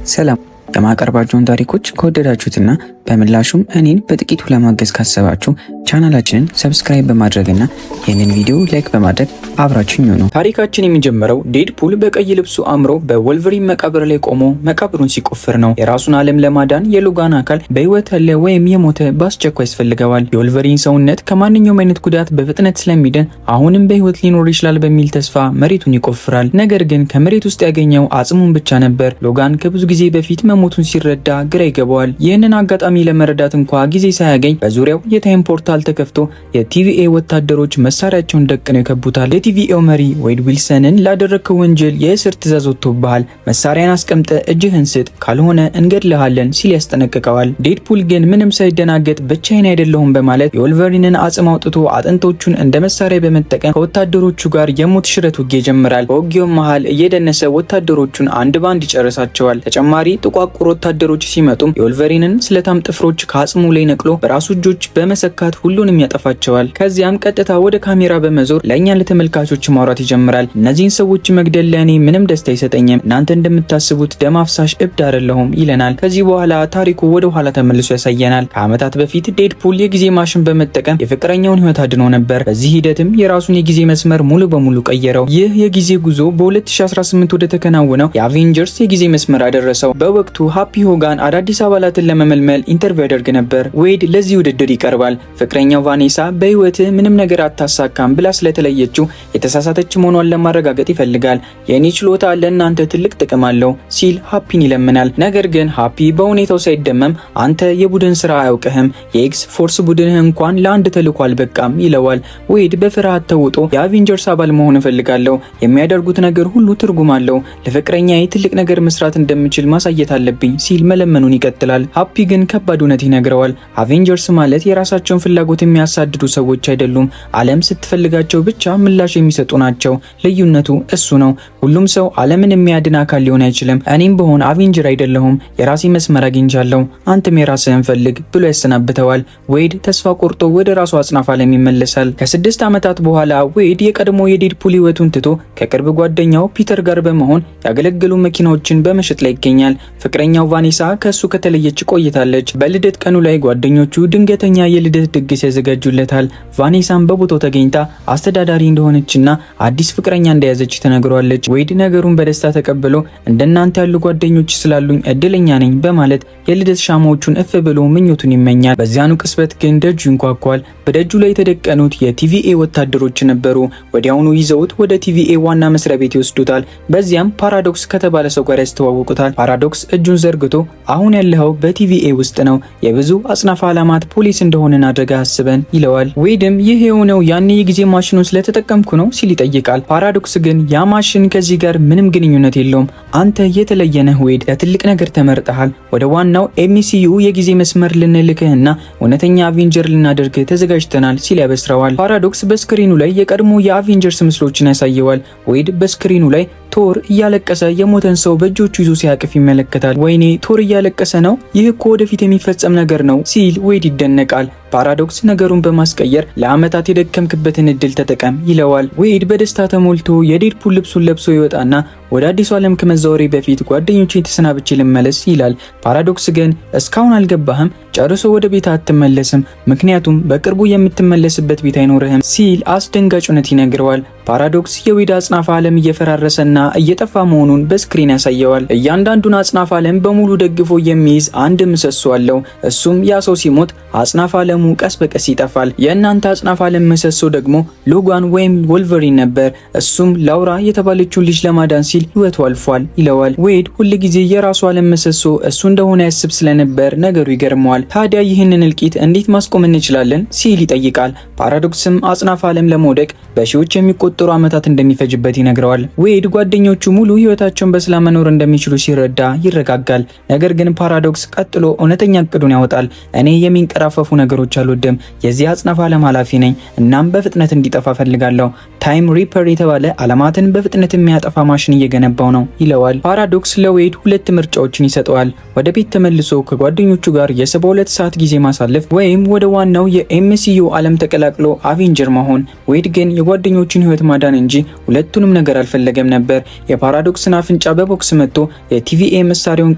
ሰላም። የማቀርባቸውን ታሪኮች ከወደዳችሁትና በምላሹም እኔን በጥቂቱ ለማገዝ ካሰባችሁ ቻናላችንን subscribe በማድረግና ይህንን ቪዲዮ like በማድረግ አብራችሁኝ ሁኑ። ታሪካችን የሚጀምረው ዴድፑል በቀይ ልብሱ አምሮ በወልቨሪን መቃብር ላይ ቆሞ መቃብሩን ሲቆፍር ነው። የራሱን ዓለም ለማዳን የሎጋን አካል በህይወት ያለ ወይም የሞተ በአስቸኳይ ያስፈልገዋል። የወልቨሪን ሰውነት ከማንኛውም አይነት ጉዳት በፍጥነት ስለሚድን አሁንም በህይወት ሊኖር ይችላል በሚል ተስፋ መሬቱን ይቆፍራል። ነገር ግን ከመሬት ውስጥ ያገኘው አጽሙን ብቻ ነበር። ሎጋን ከብዙ ጊዜ በፊት መሞቱን ሲረዳ ግራ ይገባዋል። ይህንን አጋጣሚ ለመረዳት እንኳ ጊዜ ሳያገኝ በዙሪያው የ time portal ተከፍቶ የ TVA ወታደሮች መሳሪያቸውን ደቅነው ይከቡታል። የ TVA ው መሪ ዌድ ዊልሰንን ላደረግከው ወንጀል የእስር ትዕዛዝ ወጥቶብሃል፣ መሳሪያን አስቀምጠህ እጅህን ስጥ፣ ካልሆነ እንገድልሃለን ሲል ያስጠነቅቀዋል። ዴድፑል ግን ምንም ሳይደናገጥ ብቻዬን አይደለሁም በማለት የወልቨሪንን አጽም አውጥቶ አጥንቶቹን እንደ መሳሪያ በመጠቀም ከወታደሮቹ ጋር የሞት ሽረት ውጊያ ይጀምራል። በውጊያው መሃል እየደነሰ ወታደሮቹን አንድ ባንድ ይጨርሳቸዋል። ተጨማሪ ጥቋቁር ወታደሮች ሲመጡም የወልቨሪንን ስለታም ጥፍሮች ከአጽሙ ላይ ነቅሎ በራሱ እጆች በመሰካት ሁሉንም ያጠፋቸዋል። ከዚያም ቀጥታ ወደ ካሜራ በመዞር ለእኛ ለተመልካቾች ማውራት ይጀምራል። እነዚህን ሰዎች መግደል ለእኔ ምንም ደስታ አይሰጠኝም፣ እናንተ እንደምታስቡት ደም አፍሳሽ እብድ አይደለሁም ይለናል። ከዚህ በኋላ ታሪኩ ወደ ኋላ ተመልሶ ያሳየናል። ከዓመታት በፊት ዴድፑል የጊዜ ማሽን በመጠቀም የፍቅረኛውን ሕይወት አድኖ ነበር። በዚህ ሂደትም የራሱን የጊዜ መስመር ሙሉ በሙሉ ቀየረው። ይህ የጊዜ ጉዞ በ2018 ወደ ተከናወነው የአቬንጀርስ የጊዜ መስመር አደረሰው። በወቅቱ ሃፒ ሆጋን አዳዲስ አባላትን ለመመልመል interview ያደርግ ነበር። ዌድ ለዚህ ውድድር ይቀርባል። ፍቅረኛው ቫኔሳ በህይወትህ ምንም ነገር አታሳካም ብላ ስለተለየችው የተሳሳተች መሆኗን ለማረጋገጥ ይፈልጋል። የእኔ ችሎታ ለእናንተ ትልቅ ጥቅም አለው ሲል ሃፒን ይለምናል። ነገር ግን ሃፒ በሁኔታው ሳይደመም አንተ የቡድን ስራ አያውቅህም፣ የ X-Force ቡድንህ እንኳን ለአንድ ተልዕኮ አልበቃም ይለዋል። ዌድ በፍርሃት ተውጦ የአቬንጀርስ አባል መሆን እፈልጋለሁ፣ የሚያደርጉት ነገር ሁሉ ትርጉም አለው፣ ለፍቅረኛዬ ትልቅ ነገር መስራት እንደምችል ማሳየት አለብኝ ሲል መለመኑን ይቀጥላል። ሃፒ ግን ከባድ እውነት ይነግረዋል። አቬንጀርስ ማለት የራሳቸውን ፍላጎት የሚያሳድዱ ሰዎች አይደሉም። ዓለም ስትፈልጋቸው ብቻ ምላሽ የሚሰጡ ናቸው። ልዩነቱ እሱ ነው። ሁሉም ሰው ዓለምን የሚያድን አካል ሊሆን አይችልም። እኔም ብሆን Avenger አይደለሁም። የራሴ መስመር አግኝቻለሁ፣ አንተም የራስህን ፈልግ ብሎ ያሰናብተዋል። ዌድ ተስፋ ቆርጦ ወደ ራሱ አጽናፍ ዓለም ይመለሳል። ከ6 ዓመታት በኋላ ዌድ የቀድሞ የዴድፑል ህይወቱን ትቶ ከቅርብ ጓደኛው ፒተር ጋር በመሆን ያገለገሉ መኪናዎችን በመሸጥ ላይ ይገኛል። ፍቅረኛው ቫኔሳ ከእሱ ከተለየች ቆይታለች። በልደት ቀኑ ላይ ጓደኞቹ ድንገተኛ የልደት ድግስ ያዘጋጁለታል። ቫኔሳም በቦታው ተገኝታ አስተዳዳሪ እንደሆነችና አዲስ ፍቅረኛ እንደያዘች ትነግረዋለች። ዌድ ነገሩን በደስታ ተቀብሎ እንደናንተ ያሉ ጓደኞች ስላሉኝ እድለኛ ነኝ በማለት የልደት ሻማዎቹን እፍ ብሎ ምኞቱን ይመኛል። በዚያኑ ቅጽበት ግን ደጁ ይንኳኳል። በደጁ ላይ የተደቀኑት የ TVA ወታደሮች ነበሩ። ወዲያውኑ ይዘውት ወደ TVA ዋና መስሪያ ቤት ይወስዱታል። በዚያም ፓራዶክስ ከተባለ ሰው ጋር ያስተዋውቁታል። ፓራዶክስ እጁን ዘርግቶ አሁን ያለኸው በ TVA ውስጥ ነው፣ የብዙ አጽናፈ ዓለማት ፖሊስ እንደሆንን አድርገህ አስበን ይለዋል። ዌድም ይህ የሆነው ያኔ የጊዜ ማሽኑን ስለተጠቀምኩ ነው ሲል ይጠይቃል። ፓራዶክስ ግን ያ ማሽን ከዚህ ጋር ምንም ግንኙነት የለውም፣ አንተ የተለየ ነህ ዌድ፣ ለትልቅ ነገር ተመርጠሃል። ወደ ዋናው MCU የጊዜ መስመር ልንልክህና እውነተኛ Avenger ልናደርግህ ተዘጋጅተናል ሲል ያበስረዋል። ፓራዶክስ በ screen ኑ ላይ የቀድሞ የአቬንጀርስ ምስሎችን ያሳየዋል። ዌድ በ screen ኑ ላይ ቶር እያለቀሰ የሞተን ሰው በእጆቹ ይዞ ሲያቅፍ ይመለከታል። ወይኔ፣ ቶር እያለቀሰ ነው፣ ይህ እኮ ወደፊት የሚፈጸም ነገር ነው ሲል ዌድ ይደነቃል። ፓራዶክስ ነገሩን በማስቀየር ለዓመታት የደከምክበትን እድል ተጠቀም ይለዋል። ዌድ በደስታ ተሞልቶ የዴድፑል ልብሱን ለብሶ ይወጣና ወደ አዲሱ ዓለም ከመዛወሬ በፊት ጓደኞቼን ተሰናብቼ ልመለስ ይላል። ፓራዶክስ ግን እስካሁን አልገባህም፣ ጨርሶ ወደ ቤት አትመለስም፣ ምክንያቱም በቅርቡ የምትመለስበት ቤት አይኖርህም ሲል አስደንጋጭ እውነት ይነግረዋል። ፓራዶክስ የዌድ አጽናፈ ዓለም እየፈራረሰና እየጠፋ መሆኑን በ screen ያሳየዋል። እያንዳንዱን አጽናፈ ዓለም በሙሉ ደግፎ የሚይዝ አንድ ምሰሶ አለው። እሱም ያ ሰው ሲሞት አጽናፈ ዓለሙ ቀስ በቀስ ይጠፋል። የእናንተ አጽናፈ ዓለም ምሰሶ ደግሞ ሎጋን ወይም ወልቨሪን ነበር። እሱም ላውራ የተባለችውን ልጅ ለማዳን ሲል ህይወቱ አልፏል ይለዋል። ዌድ ሁልጊዜ የራሱ ዓለም ምሰሶ እሱ እንደሆነ ያስብ ስለነበር ነገሩ ይገርመዋል። ታዲያ ይህንን እልቂት እንዴት ማስቆም እንችላለን ሲል ይጠይቃል። ፓራዶክስም አጽናፈ ዓለም ለመውደቅ በሺዎች የሚቆጠሩ ዓመታት እንደሚፈጅበት ይነግረዋል። ዌድ ጓደኞቹ ሙሉ ህይወታቸውን በሰላም መኖር እንደሚችሉ ሲረዳ ይረጋጋል። ነገር ግን ፓራዶክስ ቀጥሎ እውነተኛ እቅዱን ያወጣል። እኔ የሚንቀራፈፉ ነገሮች አልወድም። የዚህ አጽናፈ ዓለም ኃላፊ ነኝ። እናም በፍጥነት እንዲጠፋ እፈልጋለሁ። Time Ripper የተባለ ዓለማትን በፍጥነት የሚያጠፋ ማሽን እየሰራሁ ነው። እየገነባው ነው ይለዋል። ፓራዶክስ ለዌድ ሁለት ምርጫዎችን ይሰጠዋል። ወደ ቤት ተመልሶ ከጓደኞቹ ጋር የ72 ሰዓት ጊዜ ማሳለፍ ወይም ወደ ዋናው የ MCU ዓለም ተቀላቅሎ Avenger መሆን። ዌድ ግን የጓደኞቹን ህይወት ማዳን እንጂ ሁለቱንም ነገር አልፈለገም ነበር። የፓራዶክስን አፍንጫ በቦክስ መትቶ የ TVA መሳሪያውን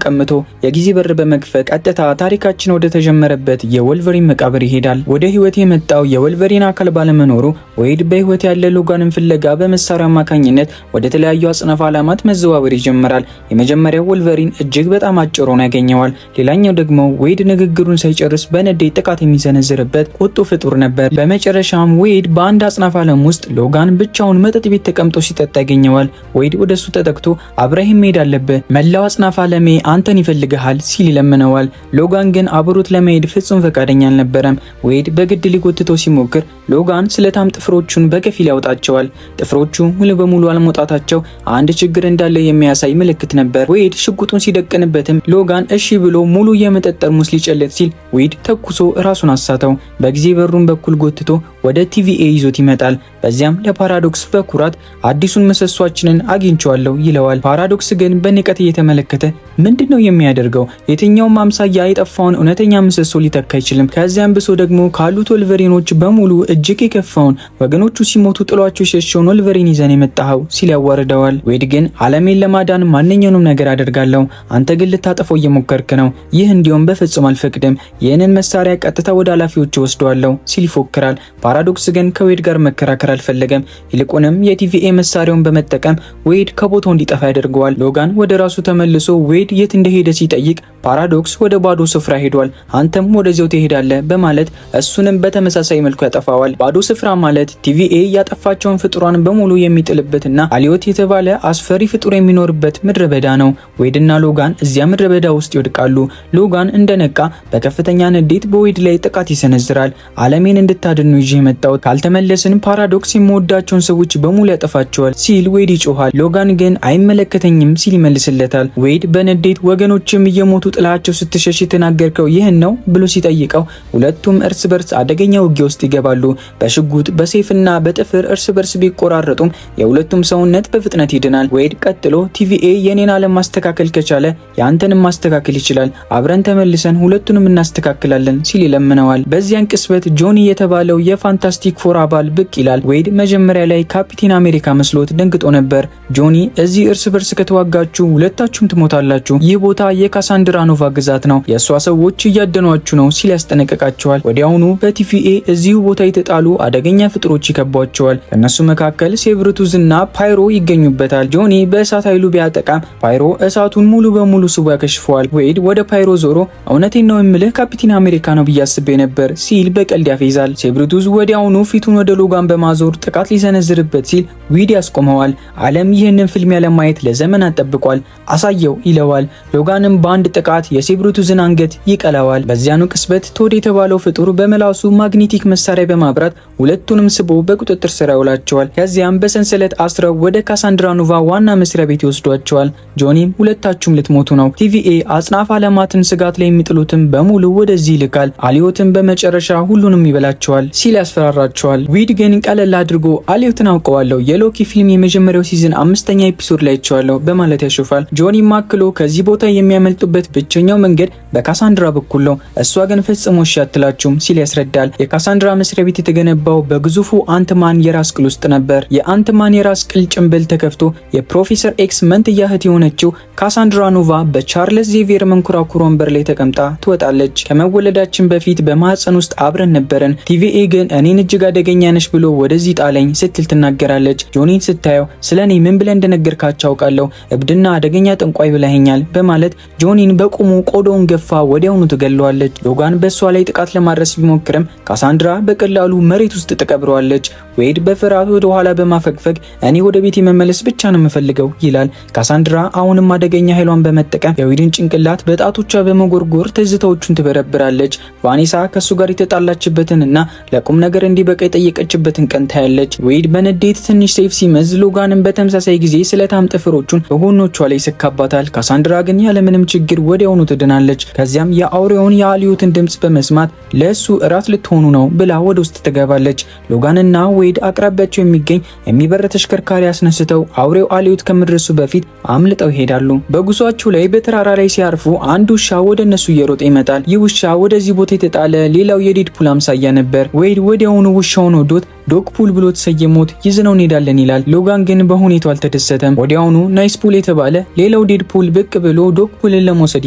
ቀምቶ የጊዜ በር በመክፈት ቀጥታ ታሪካችን ወደ ተጀመረበት የወልቨሪን መቃብር ይሄዳል። ወደ ህይወት የመጣው የወልቨሪን አካል ባለመኖሩ ዌድ በህይወት ያለ ሎጋንን ፍለጋ በመሳሪያው አማካኝነት ወደ ተለያዩ አጽናፈ ዓለማት መዘዋወር ይጀምራል። የመጀመሪያው ወልቨሪን እጅግ በጣም አጭር ሆኖ ያገኘዋል። ሌላኛው ደግሞ ዌድ ንግግሩን ሳይጨርስ በንዴት ጥቃት የሚሰነዝርበት ቁጡ ፍጡር ነበር። በመጨረሻም ዌድ በአንድ አጽናፈ ዓለም ውስጥ ሎጋን ብቻውን መጠጥ ቤት ተቀምጦ ሲጠጣ ያገኘዋል። ዌድ ወደሱ ተጠግቶ አብረህ መሄድ አለብህ፣ መላው አጽናፈ ዓለሜ አንተን ይፈልግሃል ሲል ይለምነዋል። ሎጋን ግን አብሮት ለመሄድ ፍጹም ፈቃደኛ አልነበረም። ዌድ በግድ ሊጎትተው ሲሞክር ሎጋን ስለታም ጥፍሮቹን በከፊል ያወጣቸዋል። ጥፍሮቹ ሙሉ በሙሉ አለመውጣታቸው አንድ ችግር እንዳለ የሚያሳይ ምልክት ነበር። ዌድ ሽጉጡን ሲደቅንበትም ሎጋን እሺ ብሎ ሙሉ የመጠጥ ጠርሙስ ሊጨልጥ ሲል ዌድ ተኩሶ ራሱን አሳተው። በጊዜ በሩን በኩል ጎትቶ ወደ TVA ይዞት ይመጣል። በዚያም ለፓራዶክስ በኩራት አዲሱን ምሰሷችንን አግኝቼዋለሁ ይለዋል። ፓራዶክስ ግን በንቀት እየተመለከተ ምንድነው የሚያደርገው? የትኛውም አምሳያ የጠፋውን እውነተኛ ምሰሶ ሊተካ አይችልም። ከዚያም ብሶ ደግሞ ካሉት ወልቨሪኖች በሙሉ እጅግ የከፋውን ወገኖቹ ሲሞቱ ጥሏቸው የሸሸውን ወልቨሪን ይዘን የመጣኸው ሲል ያዋርደዋል። ዌድ ግን ዓለሜን ለማዳን ማንኛውንም ነገር አደርጋለሁ፣ አንተ ግን ልታጠፈው እየሞከርክ ነው። ይህ እንዲሆን በፍጹም አልፈቅድም። ይህንን መሳሪያ ቀጥታ ወደ ኃላፊዎች ወስደዋለሁ ሲል ይፎክራል። ፓራዶክስ ግን ከዌድ ጋር መከራከር አልፈለገም። ይልቁንም የ TVA መሳሪያውን በመጠቀም ዌድ ከቦታው እንዲጠፋ ያደርገዋል። ሎጋን ወደ ራሱ ተመልሶ ዌድ የት እንደሄደ ሲጠይቅ ፓራዶክስ ወደ ባዶ ስፍራ ሄዷል፣ አንተም ወደዚያው ትሄዳለህ በማለት እሱንም በተመሳሳይ መልኩ ያጠፋዋል። ባዶ ስፍራ ማለት TVA ያጠፋቸውን ፍጡራን በሙሉ የሚጥልበትና አሊዮት የተባለ አስፈሪ ፍጡር የሚኖርበት ምድረ በዳ ነው። ዌድና ሎጋን እዚያ ምድረ በዳ ውስጥ ይወድቃሉ። ሎጋን እንደነቃ በከፍተኛ ንዴት በዌድ ላይ ጥቃት ይሰነዝራል። ዓለሜን እንድታድኑ ይዤ የመጣሁት ካልተመለስን ፓራዶክስ የምወዳቸውን ሰዎች በሙሉ ያጠፋቸዋል ሲል ዌድ ይጮሃል። ሎጋን ግን አይመለከተኝም ሲል ይመልስለታል። ዌድ በንዴት ወገኖችም እየሞቱ ጥላቸው ስትሸሽ የተናገርከው ይህን ነው ብሎ ሲጠይቀው ሁለቱም እርስ በርስ አደገኛ ውጊያ ውስጥ ይገባሉ። በሽጉጥ በሰይፍና በጥፍር እርስ በርስ ቢቆራረጡም የሁለቱም ሰውነት በፍጥነት ይድናል። ዌድ ቀጥሎ TVA የኔን ዓለም ማስተካከል ከቻለ የአንተንም ማስተካከል ይችላል፣ አብረን ተመልሰን ሁለቱንም እናስተካክላለን ሲል ይለምነዋል። በዚያን ቅጽበት ጆኒ የተባለው የ Fantastic Four አባል ብቅ ይላል። ዌድ መጀመሪያ ላይ ካፒቴን አሜሪካ መስሎት ደንግጦ ነበር። ጆኒ እዚህ እርስ በርስ ከተዋጋችሁ ሁለታችሁም ትሞታላችሁ፣ ይህ ቦታ የካሳንድራ ኖቫ ግዛት ነው፣ የእሷ ሰዎች እያደኗችሁ ነው ሲል ያስጠነቅቃቸዋል። ወዲያውኑ በ TVA እዚሁ ቦታ የተጣሉ አደገኛ ፍጡሮች ይከቧቸዋል። ከእነሱ መካከል ሴብርቱዝ እና ፓይሮ ይገኙበታል። ጆኒ በእሳት ኃይሉ ቢያጠቃም ፓይሮ እሳቱን ሙሉ በሙሉ ስቦ ያከሽፈዋል። ዌድ ወደ ፓይሮ ዞሮ እውነቴን ነው የምልህ ካፒቴን አሜሪካ ነው ብዬ አስቤ ነበር ሲል በቀልድ ያፌዛል። ሴብርቱዝ ወዲያውኑ ፊቱን ወደ ሎጋን በማዞር ጥቃት ሊሰነዝርበት ሲል ዌድ ያስቆመዋል። ዓለም ይህንን ፍልሚያ ለማየት ለዘመናት ጠብቋል፣ አሳየው ይለዋል። ሎጋንም በአንድ ጥቃት የሴብርቱዝን አንገት ይቀላዋል። በዚያኑ ቅጽበት ቶድ የተባለው ፍጡር በምላሱ magnetic መሳሪያ በማብራት ሁለቱንም ስቦ በቁጥጥር ስር ያውላቸዋል። ከዚያም በሰንሰለት አስረው ወደ ካሳንድራ ኖቫ ዋና መስሪያ ቤት ይወስዷቸዋል። ጆኒም ሁለታችሁም ልትሞቱ ነው፣ TVA አጽናፈ ዓለማትን ስጋት ላይ የሚጥሉትን በሙሉ ወደዚህ ይልካል፣ አሊዮትን በመጨረሻ ሁሉንም ይበላቸዋል ሲል ያስፈራራቸዋል። ዊድ ግን ቀለል አድርጎ አሊዮትን አውቀዋለሁ፣ የሎኪ ፊልም የመጀመሪያው season 5ኛ episode ላይ አይቼዋለሁ በማለት ያሾፋል። ጆኒም አክሎ ከዚህ ቦታ የሚያመልጡበት ብቸኛው መንገድ በካሳንድራ በኩል ነው፣ እሷ ግን ፈጽሞ እሺ አትላችሁም ሲል ያስረዳል። የካሳንድራ መስሪያ ቤት የተገነባው በግዙፉ አንትማን የራስ ቅል ውስጥ ነበር። የአንትማን የራስ ቅል ጭንብል ተከፍቶ የፕሮፌሰር ኤክስ መንትያ እህት የሆነችው ካሳንድራ ኖቫ በቻርለስ ዜቪየር መንኮራኩር ወንበር ላይ ተቀምጣ ትወጣለች። ከመወለዳችን በፊት በማህፀን ውስጥ አብረን ነበረን፣ TVA ግን እኔን እጅግ አደገኛ ነሽ ብሎ ወደዚህ ጣለኝ ስትል ትናገራለች። ጆኒን ስታየው ስለ እኔ ምን ብለህ እንደነገርካቸው አውቃለሁ፣ እብድና አደገኛ ጠንቋይ ብለኸኛል በማለት ጆኒን በቁሙ ቆዳውን ገፋ ወዲያውኑ ትገለዋለች። ሎጋን በእሷ ላይ ጥቃት ለማድረስ ቢሞክርም ካሳንድራ በቀላሉ መሬት ውስጥ ትቀብረዋለች። ዌድ በፍርሃት ወደ ኋላ በማፈግፈግ እኔ ወደ ቤት መመለስ ብቻ ነው የምፈልገው ይላል። ካሳንድራ አሁንም አደገኛ ኃይሏን በመጠቀም የዌድን ጭንቅላት በጣቶቿ በመጎርጎር ትዝታዎቹን ትበረብራለች። ቫኔሳ ከሱ ጋር የተጣላችበትንና ለቁም ነገር እንዲበቃ የጠየቀችበትን ቀን ታያለች። ዌድ በንዴት ትንሽ ሰይፍ ሲመዝ ሎጋንም በተመሳሳይ ጊዜ ስለታም ጥፍሮቹን በጎኖቿ ላይ ይሰካባታል። ካሳንድራ ግን ያለምንም ችግር ወዲያውኑ ወዲያውኑ ትድናለች። ከዚያም የአውሬውን የአልዮትን ድምጽ በመስማት ለእሱ እራት ልትሆኑ ነው ብላ ወደ ውስጥ ትገባለች። ሎጋንና ዌድ አቅራቢያቸው የሚገኝ የሚበር ተሽከርካሪ አስነስተው አውሬው አልዮት ከመድረሱ በፊት አምልጠው ይሄዳሉ። በጉዟቸው ላይ በተራራ ላይ ሲያርፉ አንድ ውሻ ወደ እነሱ እየሮጠ ይመጣል። ይህ ውሻ ወደዚህ ቦታ የተጣለ ሌላው የዴድፑል አምሳያ ነበር። ዌድ ወዲያውኑ ውሻውን ወዶት ዶግፑል ብሎ ሰይሞት ይዘነው እንሄዳለን ይላል። ሎጋን ግን በሁኔታው አልተደሰተም። ወዲያውኑ ናይስፑል የተባለ ሌላው ዴድፑል ብቅ ብሎ ዶግፑልን ለመውሰድ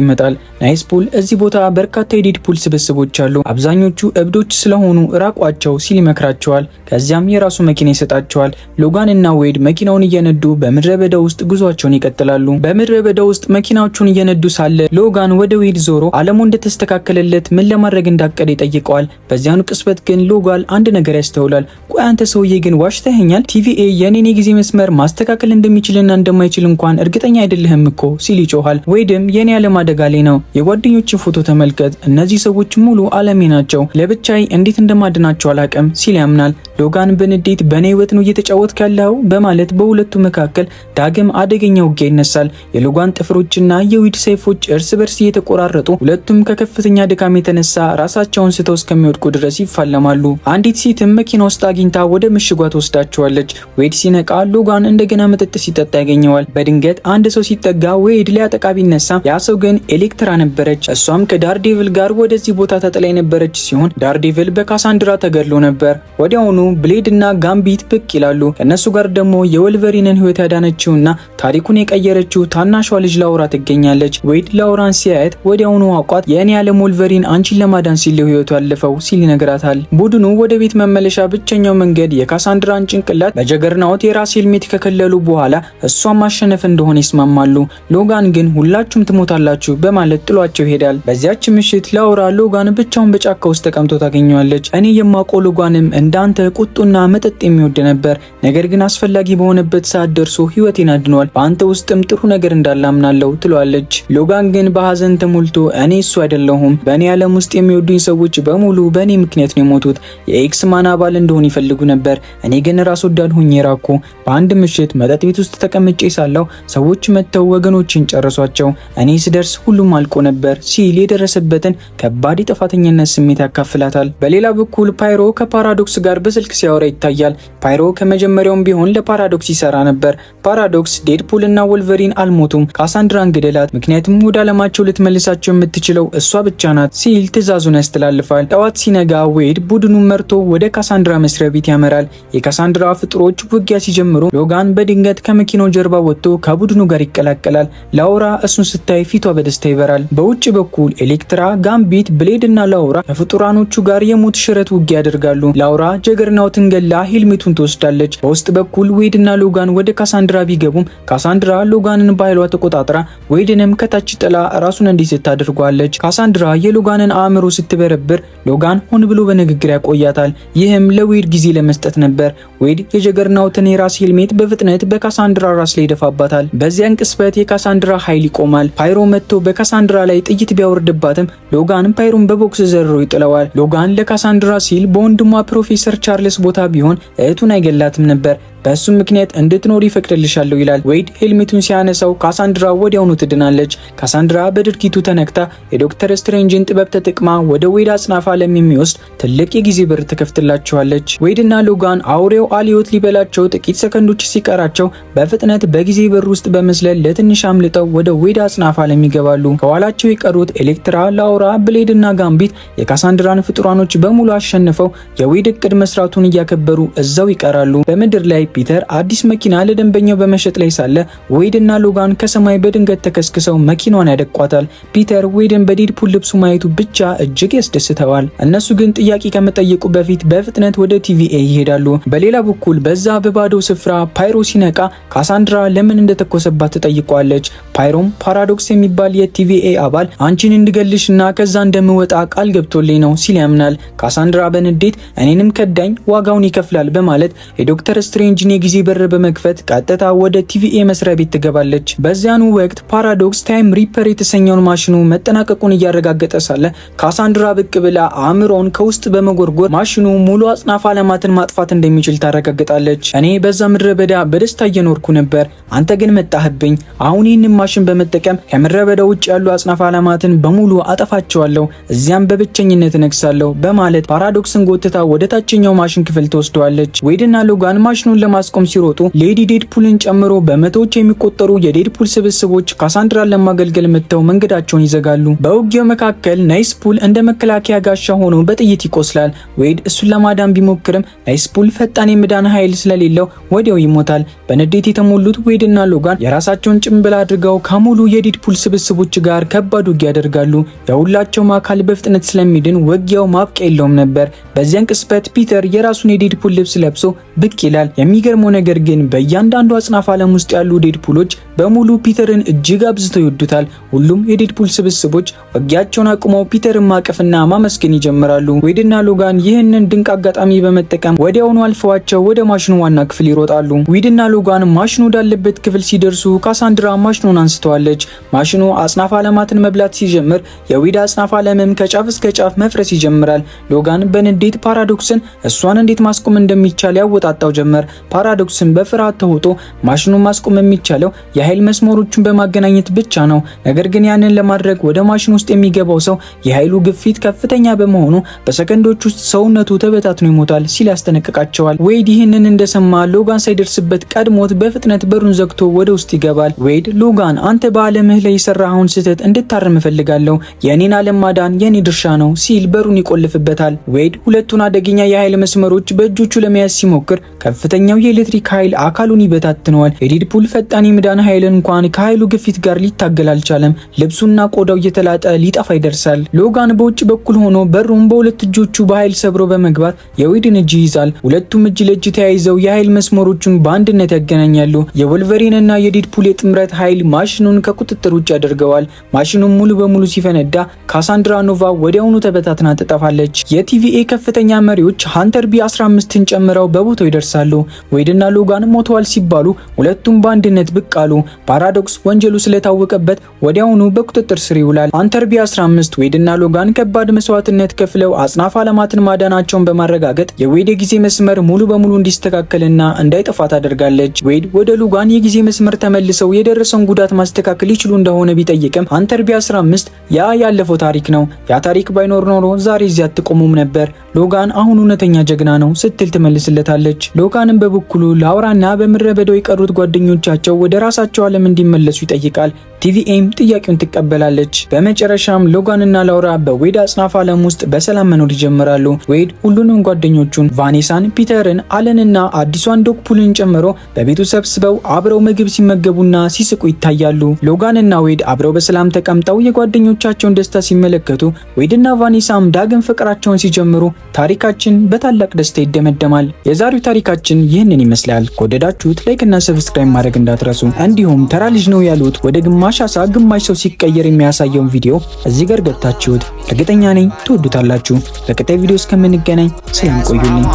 ይመጣል። ናይስፑል እዚህ ቦታ በርካታ የዴድፑል ስብስቦች አሉ፣ አብዛኞቹ እብዶች ስለሆኑ ራቋቸው ሲል ይመክራቸዋል። ከዚያም የራሱ መኪና ይሰጣቸዋል። ሎጋን እና ዌድ መኪናውን እየነዱ በምድረ በዳ ውስጥ ጉዟቸውን ይቀጥላሉ። በምድረ በዳ ውስጥ መኪናዎቹን እየነዱ ሳለ ሎጋን ወደ ዌድ ዞሮ ዓለሙ እንደተስተካከለለት ምን ለማድረግ እንዳቀደ ይጠይቀዋል። በዚያኑ ቅጽበት ግን ሎጋን አንድ ነገር ያስተውላል። ቆይ አንተ ሰውዬ ግን ዋሽተኸኛል። TVA የኔን የጊዜ መስመር ማስተካከል እንደሚችልና እንደማይችል እንኳን እርግጠኛ አይደለህም እኮ ሲል ይጮሃል። ዌድም የኔ ዓለም አደጋ ላይ ነው፣ የጓደኞችን ፎቶ ተመልከት፣ እነዚህ ሰዎች ሙሉ ዓለሜ ናቸው፣ ለብቻዬ እንዴት እንደማድናቸው አላቅም ሲል ያምናል። ሎጋን በንዴት በእኔ ህይወት ነው እየተጫወትክ ያለው በማለት በሁለቱ መካከል ዳግም አደገኛ ውጊያ ይነሳል። የሎጋን ጥፍሮችና የዌድ ሰይፎች እርስ በርስ እየተቆራረጡ ሁለቱም ከከፍተኛ ድካም የተነሳ ራሳቸውን ስተው እስከሚወድቁ ድረስ ይፋለማሉ። አንዲት ሴትም መኪና ውስጥ አግኝታ ወደ ምሽጓ ትወስዳቸዋለች። ዌድ ሲነቃ ሎጋን እንደገና መጠጥ ሲጠጣ ያገኘዋል። በድንገት አንድ ሰው ሲጠጋ ዌድ ሊያጠቃ ቢነሳ ያ ሰው ግን ኤሌክትራ ነበረች። እሷም ከዳርዴቭል ጋር ወደዚህ ቦታ ተጥላ የነበረች ሲሆን ዳርዴቭል በካሳንድራ ተገድሎ ነበር። ወዲያውኑ ብሌድ እና ጋምቢት ብቅ ይላሉ። ከእነሱ ጋር ደግሞ የወልቨሪንን ህይወት ያዳነችውና ታሪኩን የቀየረችው ታናሿ ልጅ ላውራ ትገኛለች። ዌድ ላውራን ሲያያት ወዲያውኑ አውቋት የእኔ ዓለም ወልቨሪን አንቺን ለማዳን ሲል ህይወቱ ያለፈው ሲል ይነግራታል። ቡድኑ ወደ ቤት መመለሻ ብቸኛው መንገድ የካሳንድራን ጭንቅላት በጀገርናውት የራስ ሄልሜት ከከለሉ በኋላ እሷን ማሸነፍ እንደሆነ ይስማማሉ። ሎጋን ግን ሁላችሁም ትሞታላችሁ በማለት ጥሏቸው ይሄዳል። በዚያች ምሽት ላውራ ሎጋን ብቻውን በጫካ ውስጥ ተቀምጦ ታገኘዋለች። እኔ የማውቀው ሎጋንም እንዳንተ ቁጡና መጠጥ የሚወድ ነበር፣ ነገር ግን አስፈላጊ በሆነበት ሰዓት ደርሶ ህይወቴን አድኗል። በአንተ ውስጥም ጥሩ ነገር እንዳለ አምናለሁ ትለዋለች። ሎጋን ግን በሀዘን ተሞልቶ እኔ እሱ አይደለሁም፣ በእኔ ዓለም ውስጥ የሚወዱኝ ሰዎች በሙሉ በእኔ ምክንያት ነው የሞቱት። የኤክስማን አባል እንደሆን ይፈልጉ ነበር፣ እኔ ግን ራስ ወዳድ ሆኜ ራኩ። በአንድ ምሽት መጠጥ ቤት ውስጥ ተቀምጬ ሳለሁ ሰዎች መጥተው ወገኖችን ጨረሷቸው። እኔ ስደርስ ሁሉም አልቆ ነበር ሲል የደረሰበትን ከባድ የጥፋተኝነት ስሜት ያካፍላታል። በሌላ በኩል ፓይሮ ከፓራዶክስ ጋር በስልክ ሲያወራ ይታያል። ፓይሮ ከመጀመሪያውም ቢሆን ለፓራዶክስ ይሰራ ነበር። ፓራዶክስ ዴድፑል እና ወልቨሪን አልሞቱም፣ ካሳንድራን ግደላት፣ ምክንያቱም ወደ ዓለማቸው ልትመልሳቸው የምትችለው እሷ ብቻ ናት ሲል ትዕዛዙን ያስተላልፋል። ጠዋት ሲነጋ ዌድ ቡድኑን መርቶ ወደ ካሳንድራ መስሪያ ቤት ያመራል። የካሳንድራ ፍጡሮች ውጊያ ሲጀምሩ ሎጋን በድንገት ከመኪናው ጀርባ ወጥቶ ከቡድኑ ጋር ይቀላቀላል። ላውራ እሱን ስታይ ፊቷ በደስታ ይበራል። በውጭ በኩል ኤሌክትራ፣ ጋምቢት፣ ብሌድ እና ላውራ ከፍጡራኖቹ ጋር የሞት ሽረት ውጊያ ያደርጋሉ። ላውራ ጀገርናውትን ገላ ሄልሜቱን ትወስዳለች። በውስጥ በኩል ዌድ እና ሎጋን ወደ ካሳንድራ ቢገቡም ካሳንድራ ሎጋንን በኃይሏ ተቆጣጥራ ዌድንም ከታች ጥላ ራሱን እንዲስት ታደርገዋለች። ካሳንድራ የሎጋንን አእምሮ ስትበረብር ሎጋን ሆን ብሎ በንግግር ያቆያታል። ይህም ለዌድ ጊዜ ለመስጠት ነበር። ዌድ የጀገርናውትን የራስ ሄልሜት በፍጥነት በካሳንድራ ራስ ላይ ይደፋባታል። በዚያን ቅጽበት የካሳንድራ ኃይል ይቆማል። ፓይሮ መጥቶ በካሳንድራ ላይ ጥይት ቢያወርድባትም ሎጋን ፓይሮን በቦክስ ዘርሮ ይጥለዋል። ሎጋን ለካሳንድራ ሲል በወንድሟ ፕሮፌሰር ቻርልስ ቦታ ቢሆን እህቱን አይገላትም ነበር። በእሱም ምክንያት እንድትኖር ይፈቅድልሻለሁ ይላል። ዌድ ሄልሜቱን ሲያነሳው ካሳንድራ ወዲያውኑ ትድናለች። ካሳንድራ በድርጊቱ ተነክታ የዶክተር ስትሬንጅን ጥበብ ተጠቅማ ወደ ዌድ አጽናፈ ዓለም የሚወስድ ትልቅ የጊዜ በር ትከፍትላቸዋለች። ዌድና ሎጋን አውሬው አልዮት ሊበላቸው ጥቂት ሰከንዶች ሲቀራቸው በፍጥነት በጊዜ በር ውስጥ በመዝለል ለትንሽ አምልጠው ወደ ዌድ አጽናፈ ዓለም ይገባሉ። ከኋላቸው የቀሩት ኤሌክትራ፣ ላውራ፣ ብሌድ እና ጋምቢት የካሳንድራን ፍጡራኖች በሙሉ አሸንፈው የዌድ እቅድ መስራቱን እያከበሩ እዛው ይቀራሉ። በምድር ላይ ፒተር አዲስ መኪና ለደንበኛው በመሸጥ ላይ ሳለ ዌድ እና ሎጋን ከሰማይ በድንገት ተከስክሰው መኪናዋን ያደቋታል። ፒተር ዌድን በዴድፑል ልብሱ ማየቱ ብቻ እጅግ ያስደስተዋል። እነሱ ግን ጥያቄ ከመጠየቁ በፊት በፍጥነት ወደ TVA ይሄዳሉ። በሌላ በኩል በዛ በባዶ ስፍራ ፓይሮ ሲነቃ ካሳንድራ ለምን እንደተኮሰባት ትጠይቀዋለች። ፓይሮም ፓራዶክስ የሚባል የ TVA አባል አንቺን እንድገልሽ እና ከዛ እንደምወጣ ቃል ገብቶልኝ ነው ሲል ያምናል። ካሳንድራ በንዴት እኔንም ከዳኝ ዋጋውን ይከፍላል በማለት የዶክተር ስትሬንጅን ስትሬንጅን የጊዜ በር በመክፈት ቀጥታ ወደ TVA መስሪያ ቤት ትገባለች። በዚያኑ ወቅት ፓራዶክስ Time Ripper የተሰኘውን ማሽኑ መጠናቀቁን እያረጋገጠ ሳለ ካሳንድራ ብቅ ብላ አእምሮውን ከውስጥ በመጎርጎር ማሽኑ ሙሉ አጽናፈ ዓለማትን ማጥፋት እንደሚችል ታረጋግጣለች። "እኔ በዛ ምድረ በዳ በደስታ እየኖርኩ ነበር፣ አንተ ግን መጣህብኝ። አሁን ይህንን ማሽን በመጠቀም ከምድረ በዳ ውጭ ያሉ አጽናፈ ዓለማትን በሙሉ አጠፋቸዋለሁ፣ እዚያም በብቸኝነት እነግሳለሁ" በማለት ፓራዶክስን ጎትታ ወደ ታችኛው ማሽን ክፍል ትወስደዋለች። ዌድና ሎጋን ማሽኑን ለማስቆም ሲሮጡ ሌዲ ዴድፑልን ጨምሮ በመቶዎች የሚቆጠሩ የዴድፑል ስብስቦች ካሳንድራን ለማገልገል መጥተው መንገዳቸውን ይዘጋሉ። በውጊያው መካከል ናይስፑል እንደ መከላከያ ጋሻ ሆኖ በጥይት ይቆስላል። ዌድ እሱን ለማዳን ቢሞክርም ናይስፑል ፈጣን የመዳን ኃይል ስለሌለው ወዲያው ይሞታል። በንዴት የተሞሉት ዌድና ሎጋን የራሳቸውን ጭንብል አድርገው ከሙሉ የዴድፑል ስብስቦች ጋር ከባድ ውጊያ ያደርጋሉ። የሁላቸውም አካል በፍጥነት ስለሚድን ውጊያው ማብቂያ የለውም ነበር። በዚያን ቅጽበት ፒተር የራሱን የዴድፑል ልብስ ለብሶ ብቅ ይላል። የሚገርመው ነገር ግን በእያንዳንዱ አጽናፍ ዓለም ውስጥ ያሉ ዴድፑሎች በሙሉ ፒተርን እጅግ አብዝተው ይወዱታል። ሁሉም የዴድፑል ስብስቦች ውጊያቸውን አቁመው ፒተርን ማቀፍና ማመስገን ይጀምራሉ። ዌድና ሎጋን ይህንን ድንቅ አጋጣሚ በመጠቀም ወዲያውኑ አልፈዋቸው ወደ ማሽኑ ዋና ክፍል ይሮጣሉ። ዌድና ሎጋን ማሽኑ ወዳለበት ክፍል ሲደርሱ ካሳንድራ ማሽኑን አንስተዋለች። ማሽኑ አጽናፍ ዓለማትን መብላት ሲጀምር የዌድ አጽናፍ ዓለምም ከጫፍ እስከ ጫፍ መፍረስ ይጀምራል። ሎጋን በንዴት ፓራዶክስን እሷን እንዴት ማስቆም እንደሚቻል ያወጣጣው ጀመር። ፓራዶክስን በፍርሃት ተውጦ ማሽኑን ማስቆም የሚቻለው የኃይል መስመሮቹን በማገናኘት ብቻ ነው። ነገር ግን ያንን ለማድረግ ወደ ማሽን ውስጥ የሚገባው ሰው የኃይሉ ግፊት ከፍተኛ በመሆኑ በሰከንዶች ውስጥ ሰውነቱ ተበታትኖ ይሞታል ሲል ያስጠነቅቃቸዋል። ዌድ ይህንን እንደሰማ ሎጋን ሳይደርስበት ቀድሞት በፍጥነት በሩን ዘግቶ ወደ ውስጥ ይገባል። ዌድ "ሎጋን፣ አንተ በዓለምህ ላይ የሰራኸውን ስህተት እንድታርም እፈልጋለሁ። የእኔን ዓለም ማዳን የኔ ድርሻ ነው" ሲል በሩን ይቆልፍበታል። ዌድ ሁለቱን አደገኛ የኃይል መስመሮች በእጆቹ ለመያዝ ሲሞክር ከፍተኛው የኤሌክትሪክ ኃይል አካሉን ይበታትነዋል። የዴድፑል ፈጣን የመዳን ኃይል እንኳን ከኃይሉ ግፊት ጋር ሊታገል አልቻለም። ልብሱና ቆዳው እየተላጠ ሊጠፋ ይደርሳል። ሎጋን በውጭ በኩል ሆኖ በሩን በሁለት እጆቹ በኃይል ሰብሮ በመግባት የዌድን እጅ ይይዛል። ሁለቱም እጅ ለእጅ ተያይዘው የኃይል መስመሮቹን በአንድነት ያገናኛሉ። የወልቨሪን እና የዴድፑል የጥምረት ኃይል ማሽኑን ከቁጥጥር ውጭ ያደርገዋል። ማሽኑን ሙሉ በሙሉ ሲፈነዳ ካሳንድራ ኖቫ ወዲያውኑ ተበታትና ትጠፋለች። የ TVA ከፍተኛ መሪዎች ሃንተር ቢ15ን ጨምረው በቦታው ይደርሳሉ። ዌድና ሎጋን ሞተዋል ሲባሉ ሁለቱም በአንድነት ብቅ አሉ። ፓራዶክስ ወንጀሉ ስለታወቀበት ወዲያውኑ በቁጥጥር ስር ይውላል። ሃንተር ቢ15 ዌድና ሎጋን ከባድ መስዋዕትነት ከፍለው አጽናፈ ዓለማትን ማዳናቸውን በማረጋገጥ የዌድ የጊዜ መስመር ሙሉ በሙሉ እንዲስተካከልና እንዳይጠፋ ታደርጋለች። ዌድ ወደ ሎጋን የጊዜ መስመር ተመልሰው የደረሰውን ጉዳት ማስተካከል ይችሉ እንደሆነ ቢጠይቅም ሃንተር ቢ15 "ያ ያለፈው ታሪክ ነው። ያ ታሪክ ባይኖር ኖሮ ዛሬ እዚህ አትቆሙም ነበር። ሎጋን አሁን እውነተኛ ጀግና ነው" ስትል ትመልስለታለች። ሎጋንም በበኩሉ ላውራና በምድረ በዳው የቀሩት ጓደኞቻቸው ወደ ራሳቸው ዓለም እንዲመለሱ ይጠይቃል። TVA ም ጥያቄውን ትቀበላለች። በመጨረሻም ሎጋንና ላውራ በዌድ አጽናፈ ዓለም ውስጥ በሰላም መኖር ይጀምራሉ። ዌድ ሁሉንም ጓደኞቹን ቫኔሳን፣ ፒተርን፣ አለንና አዲሷን ዶግፑልን ጨምሮ በቤቱ ሰብስበው አብረው ምግብ ሲመገቡና ሲስቁ ይታያሉ። ሎጋንና ዌድ አብረው በሰላም ተቀምጠው የጓደኞቻቸውን ደስታ ሲመለከቱ፣ ዌድና ቫኔሳም ዳግም ፍቅራቸውን ሲጀምሩ ታሪካችን በታላቅ ደስታ ይደመደማል። የዛሬው ታሪካችን ይህንን ይመስላል። ከወደዳችሁት like እና subscribe ማድረግ እንዳትረሱ። እንዲሁም ተራ ልጅ ነው ያሉት ወደ ግማሽ አሳ ግማሽ ሰው ሲቀየር የሚያሳየውን ቪዲዮ እዚህ ጋር ገብታችሁት እርግጠኛ ነኝ ትወዱታላችሁ። በቀጣይ ቪዲዮ እስከምንገናኝ ሰላም ቆዩልኝ።